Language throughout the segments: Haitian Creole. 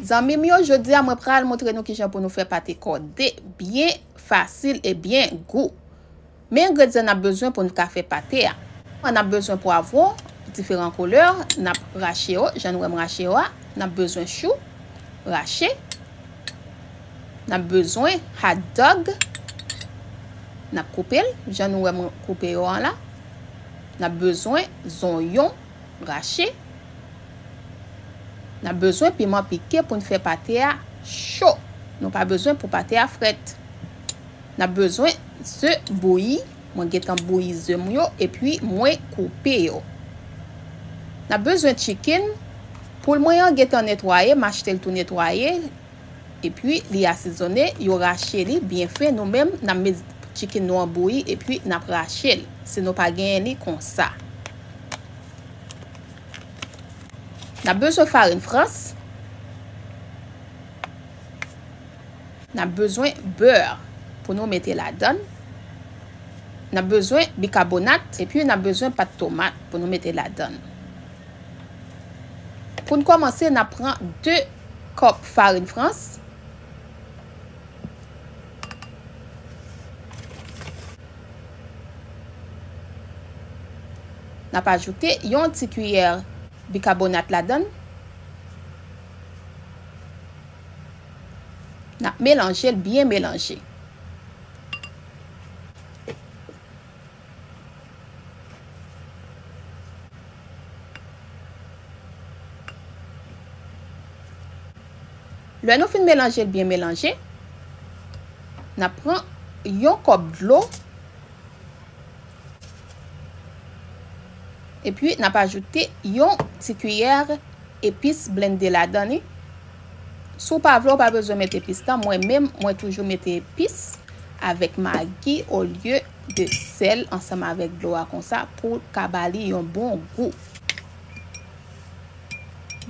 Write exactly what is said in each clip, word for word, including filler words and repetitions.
Zanmi m yo, jodi a mwen pral montre nou kijan pou nou fè pate kòde byen fasil e byen gou. Men engredyan n ap bezwen pou n ka fè pate a. N ap bezwen pwavwon diferan koulè, n ap rache yo, jan nou wè m rache yo a. N ap bezwen chou rache. N ap bezwen hot dog. N ap koupe l, jan nou wè m koupe yo an la. N ap bezwen zonyon rache. N ap bezwen piman pike pou n fè pate a cho. Nou pa bezwen pou pate a frèt. N ap bezwen ze bouyi. Mwen gentan bouyi ze m yo, epi mwen koupe yo. N ap bezwen chicken. Poul mwen an gentan netwaye, m achte l tou netwaye. Epi li asezone, yo rache li byen fen. Nou menm, n ap met chicken nou an bouyi, epi n ap rache l, si nou pa genyen li konsa. N ap bezwen farin frans. N ap bezwen bè pou nou mete ladan. N ap bezwen bikabonat, epi n ap bezwen pat tomat pou nou mete ladan. Pou n kòmanse, n ap pran de kòp farin frans. N ap ajoute yon ti kiyè bikabonat ladan. N ap melanje l, byen melanje. Lè nou fin melanje l byen melanje, n ap pran yon kòp dlo, epi n ap ajoute yon ti kiyè epis blende ladan li. Si w pa vle, w pa bezwen met epis lan. Mwen menm, mwen toujou mete epis avèk magi olye de sèl ansanm avèk dlo a konsa pou ka ba li yon bon gou.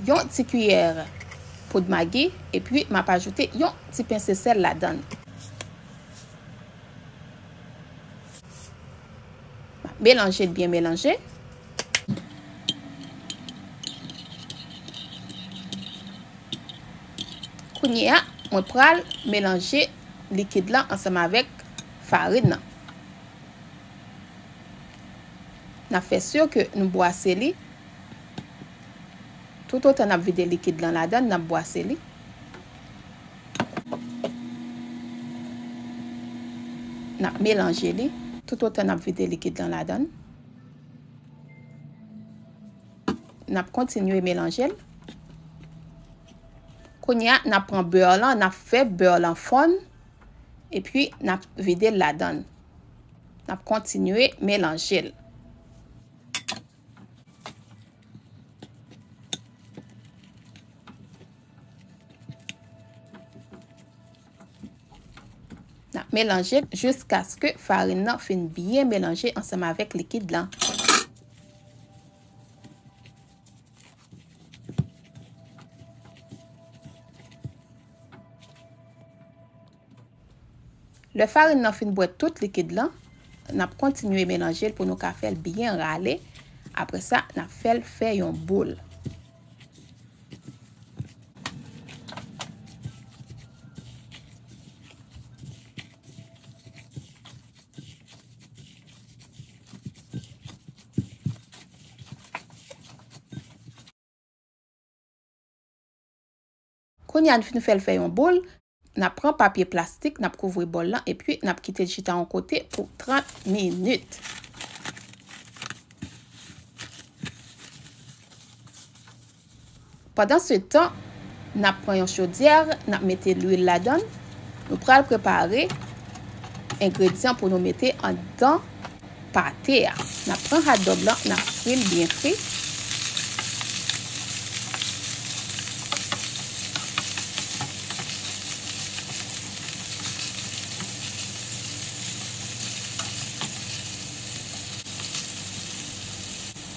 Yon ti kiyè poud magi, epi m ap ajoute yon ti pense sèl ladan l. M ap melanje l byen melanje. Kounye a, mwen pral melanje likid lan ansanm avèk farin nan. N ap fè si ke nou bwase li. Toutotan n ap vide likid lan ladan, n ap bwase li. N ap melanje li. Toutotan n ap vide likid lan ladan. N ap kontinye melanje l. Kounye a, n ap pran bè lan, n ap fè bè lan fonn, epi n ap vide l ladan. N ap kontinye melanje l. N ap melanje l jiskaske farin nan fin byen melanje ansanm avèk likid lan. Lè farin nan fin bwè tout likid lan, n ap kontinye melanje l pou nou ka fè l byen rale. Apre sa, n ap fè l fè yon boul. Kounye a n fin fè l fè yon boul, n ap pran papye plastik, n ap kouvri bòl lan, epi n ap kite l chita yon kote pou trant minit. Pandansetan, n ap pran yon chodyè, n ap mete lwil ladan l. Nou pral prepare engredyan pou nou mete anndan pate a. N ap pran hot dog lan, n ap fri l byen fri.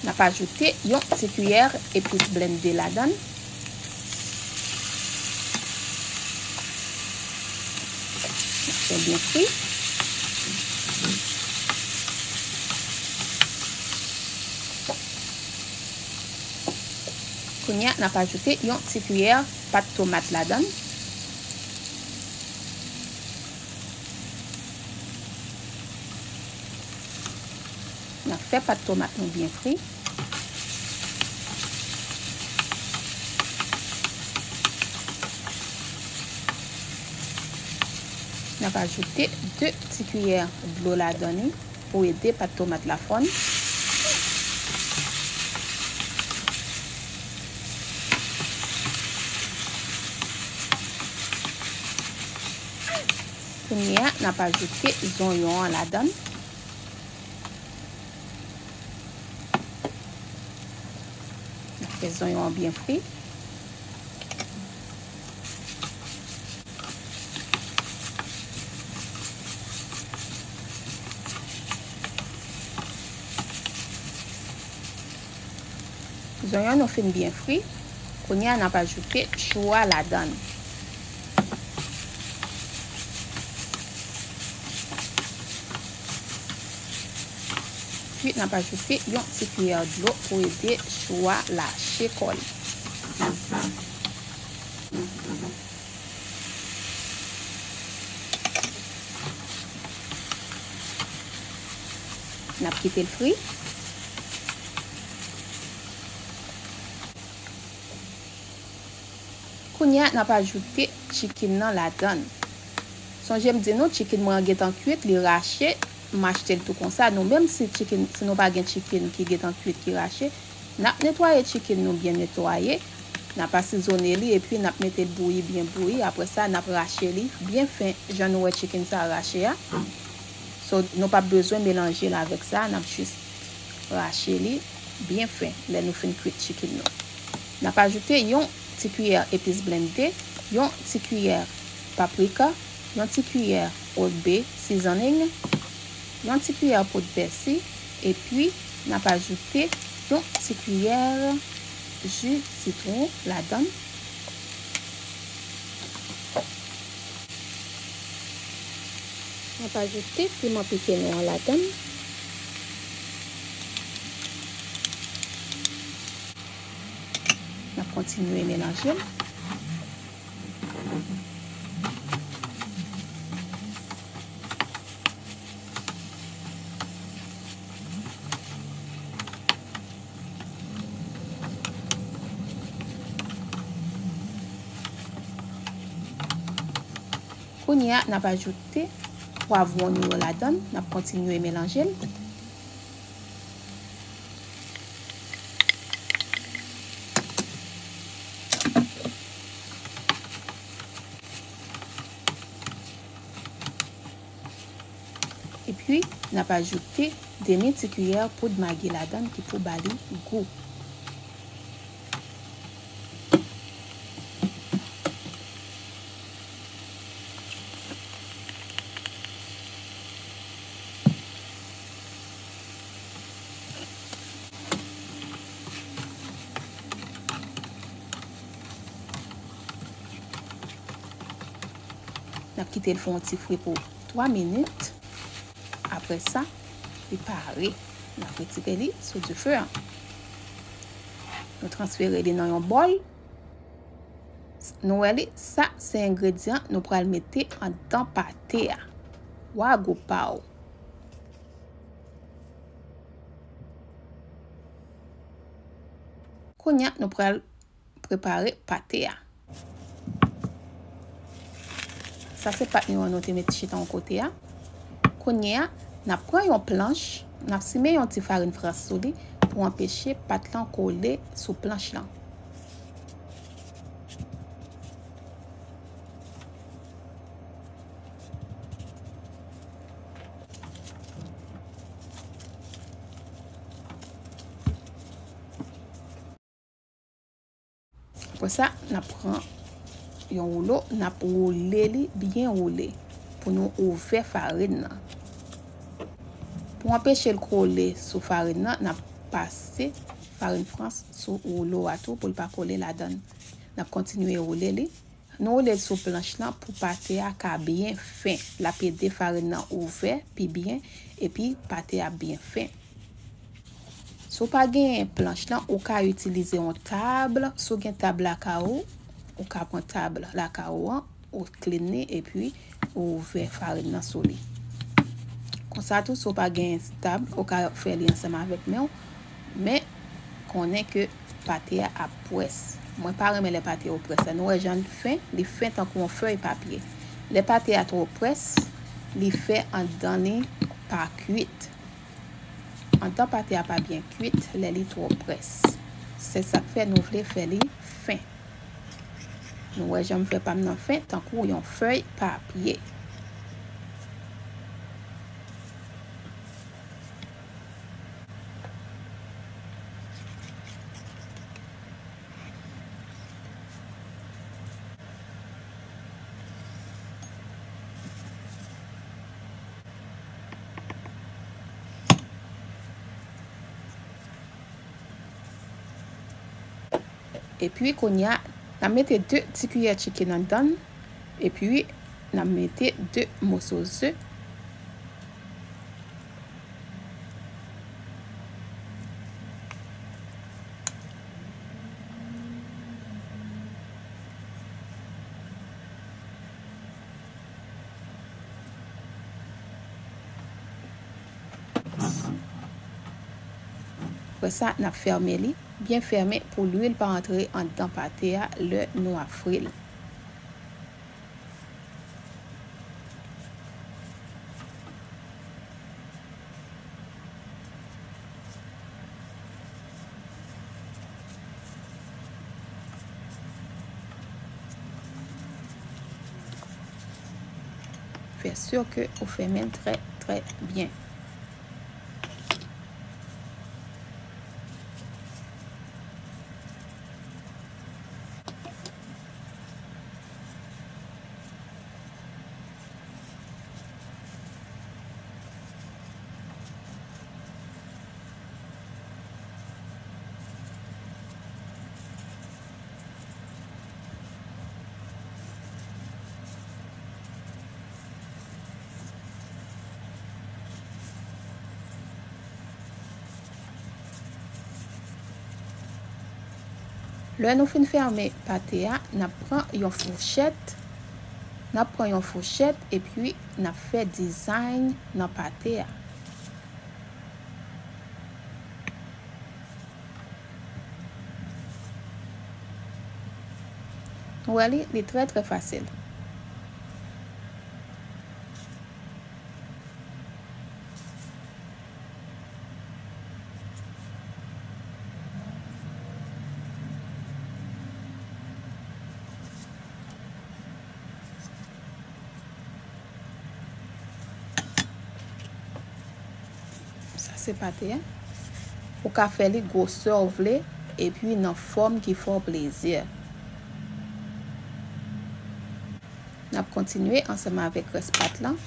N ap ajoute yon ti kiyè epis blende ladan l. N ap fè byen fri. Kounye a, n ap ajoute yon ti kiyè pat tomat ladan l. N ap fè pat tomat nou byen fri. N ap ajoute de ti kiyè dlo ladan li pou ede pat tomat la fonn. Kounye a, n ap ajoute zonyon an ladan l. N ap fè zonyon an byen fri. Zonyon nou fin byen fri. Kounye a, n ap ajoute chou a ladan l. Epi, n ap ajoute yon ti kiyè dlo pou ede chou a lache kò l. N ap kite l fri. Kounye a, n ap ajoute chicken nan ladan l. Sonje m di nou, chicken mwen an gentan kwit, li rache, m achte l tou konsa. Nou menm, si chicken, si nou pa gen chicken ki gentan kwit, ki rache, n ap netwaye chicken nou byen netwaye, n ap asizone li, epi n ap mete l bouyi, byen bouyi. Apre sa, n ap rache li byen fen, jan nou wè chicken sa rache a. So, nou p ap bezwen melanje l avèk sa, n ap jis rache li byen fen lè nou fin kwit chicken nou. N ap ajoute yon ti kiyè epis blende, yon ti kiyè paprika, yon ti kiyè Old Bay seasoning, yon ti kiyè poud pèsi, epi n ap ajoute yon ti kiyè ji sitwon ladan l. N ap ajoute piman pike nou an ladan l. N ap kontinye melanje l. Kounye a, n ap ajoute pwavwon nou yo ladan l, n ap kontinye melanje l. Epi, n ap ajoute demi ti kiyè poud magi ladan l ki pou ba li gou. N ap kite l fè yon ti fri pou twa minit. Apre sa, li pare. N ap retire li sou dife an. Nou transfere li nan yon bòl. Nou wè li, sa se engredyan nou pral mete anndan pate a. Wa gou pa w. Kounye a, nou pral prepare pate a. Sa se pat nou an nou te met chita yon kote a. Kounye a, n ap pran yon planch, n ap simen yon ti farin frans sou li pou anpeche pat lan kole sou planch lan. Apre sa, n ap pran yon woulo, n ap woule li byen woule pou nou ouvè farin nan. Pou anpeche l kole sou farin nan, n ap pase farin frans sou woulo a tou pou l pa kole ladan l. N ap kontinye woule li. Nou woule l sou planch lan pou pate a ka byen fen. L ap ede farin nan ouvè pi byen epi pate a byen fen. Si w pa genyen planch lan, ou ka itilize yon tab. Si w gen tab lakay ou, ou ka pran tab lakay ou an, ou klenn li, epi ou ouvè farin nan sou li. Konsa tou, si w pa gen tab, ou ka fè li ansanm avèk men w. Men, konnen ke pate a ap près. Mwen pa renmen lè pate yo près la. Nou wè jan l fen? Li fen tankou yon fèy papye. Lè pate a twò près, li fè anndan li pa kuit. Anndan pate a pa byen kuit lè li twò près. Se sa k fè nou vle fè li fen. Nou wè jan m fè pa m nan fen tankou yon fèy papye. Epi, kounye a, n ap mete de ti kiyè chicken anndan l. Epi, n ap mete de moso ze. Apre sa, n ap fèmen li byen fèmen pou lwil pa antre anndan pate a lè nou ap fri l. Fè si ke ou fèmen l trè, trè byen. Lè nou fin fèmen pate a, n ap pran yon fouchèt, n ap pran yon fouchèt epi n ap fè dizay nan pate a. Nou wè li, li trè, trè fasil. Sa se pate a. Ou ka fè li gwosè w vle, epi nan fòm ki fè w plezi. N ap kontinye ansanm avèk rès pat lan.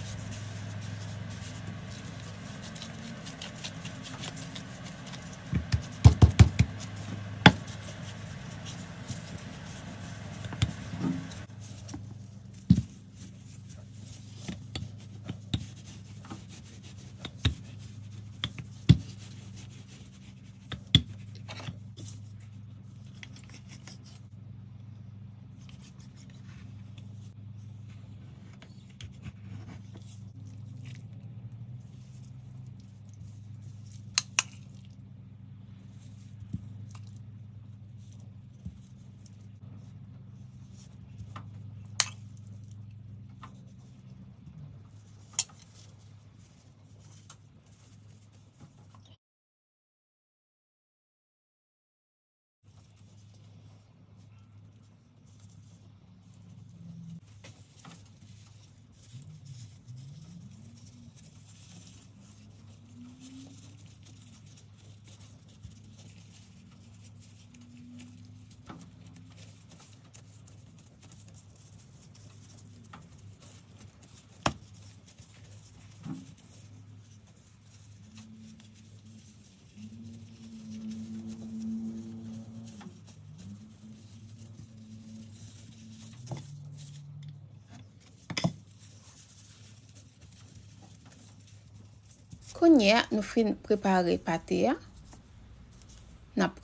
Kounye a, nou fin prepare pate a.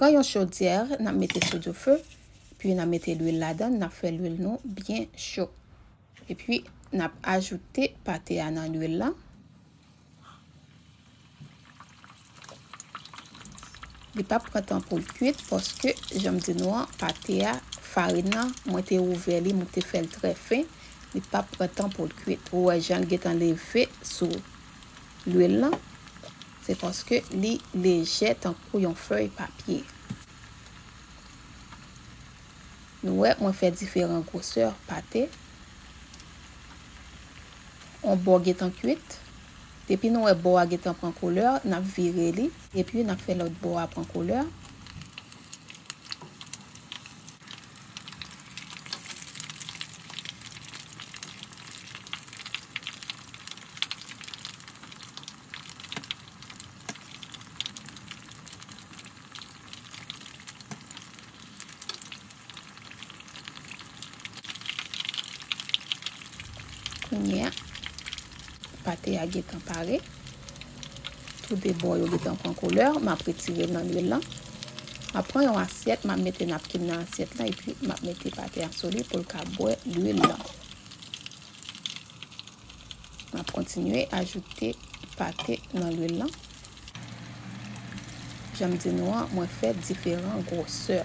Pran yon chodyè, n ap mete sou dife, epi n ap mete lwil ladan, n ap fè lwil nou byen cho. Epi, n ap ajoute pate a nan lwil la. Li p ap pran tan pou l kwit, paske, jan m di nou an, pate a, farin nan, mwen te ouvè li, mwen te fè l trè fen, li p ap pran tan pou l kwit. Ou wè jan l gentan leve sou lwil lan, se paske li lejè tankou yon fèy papye. Nou wè, mwen fè diferan gwosè pate. On bò gentan kwit. Depi nou wè bò a gentan pran koulè, n ap vire li. Epi n ap fè lòt bò a pran koulè. Kounye a, pate a gentan pare. Tou de bò yo gentan pran koulè. M ap retire l nan lwil lan. M ap pran yon asyèt, m ap mete napkin nan asyèt lan, epi m ap mete pate a sou li pou l ka bwè lwil lan. M ap kontinye ajoute pate nan lwil lan. Jan m di nou an, mwen fè diferan gwosè.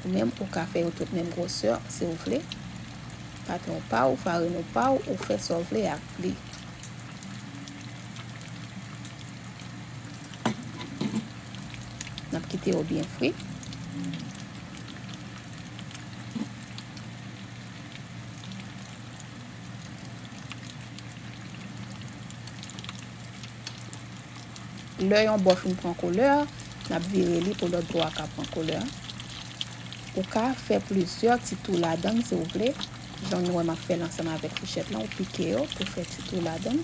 Ou menm, ou ka fè yo tout menm gwosè, si w vle. Pate w pa w, farin w pa w, ou fè sa w vle ak li. N ap kite yo byen fri. Lè yon bò fin pran koulè, n ap vire li pou lòt bò a ka pran koulè. Ou ka fè plizyè ti tou ladann si w vle. Jan nou wè m ap fè l ansanm avèk fouchèt lan, ou pike yo pou fè ti tou ladann.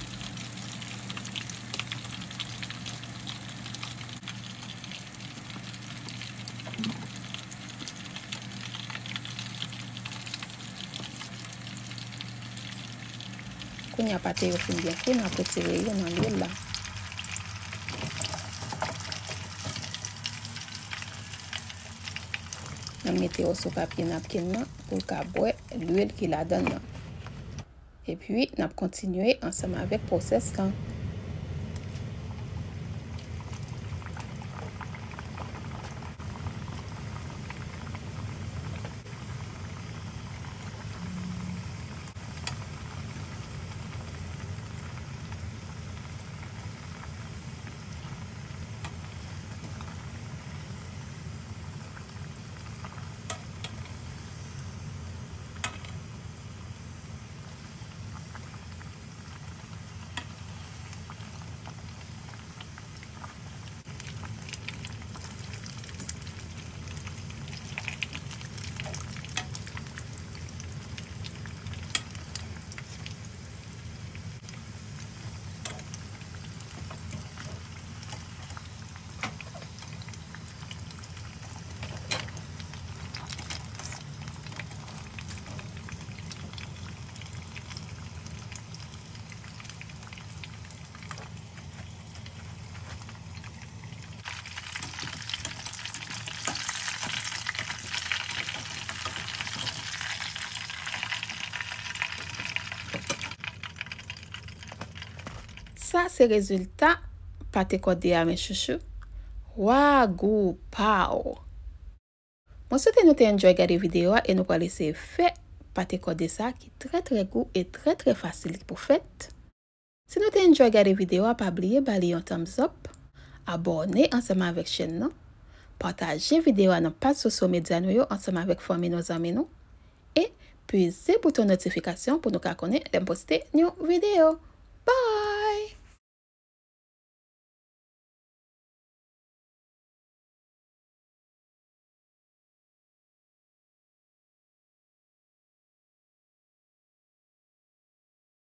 Kounye a pate yo fin byen fri, n ap retire yo nan lwil la. N ap mete yo sou papye napkin nan pou l ka bwè lwil ki ladann nan. Epi, n ap kontinye ansanm avèk pwosès lan. Sa se rezilta pate kòde a, mes chouchous. Wa, gou pa w! Mwen swete nou te enjoy gade videyo a e nou pral eseye fè pate kòde sa ki trè, trè gou e trè, trè fasil pou fèt. Si nou te enjoy gade videyo a, pa bliye ba li yon thumbs up, abòne ansanm avèk chèn nan, pataje videyo a nan paj sosyo medya nou yo ansanm avèk fanmi nou, zanmi nou, e peze bouton notifikasyon pou nou ka konnen lè m poste yon videyo.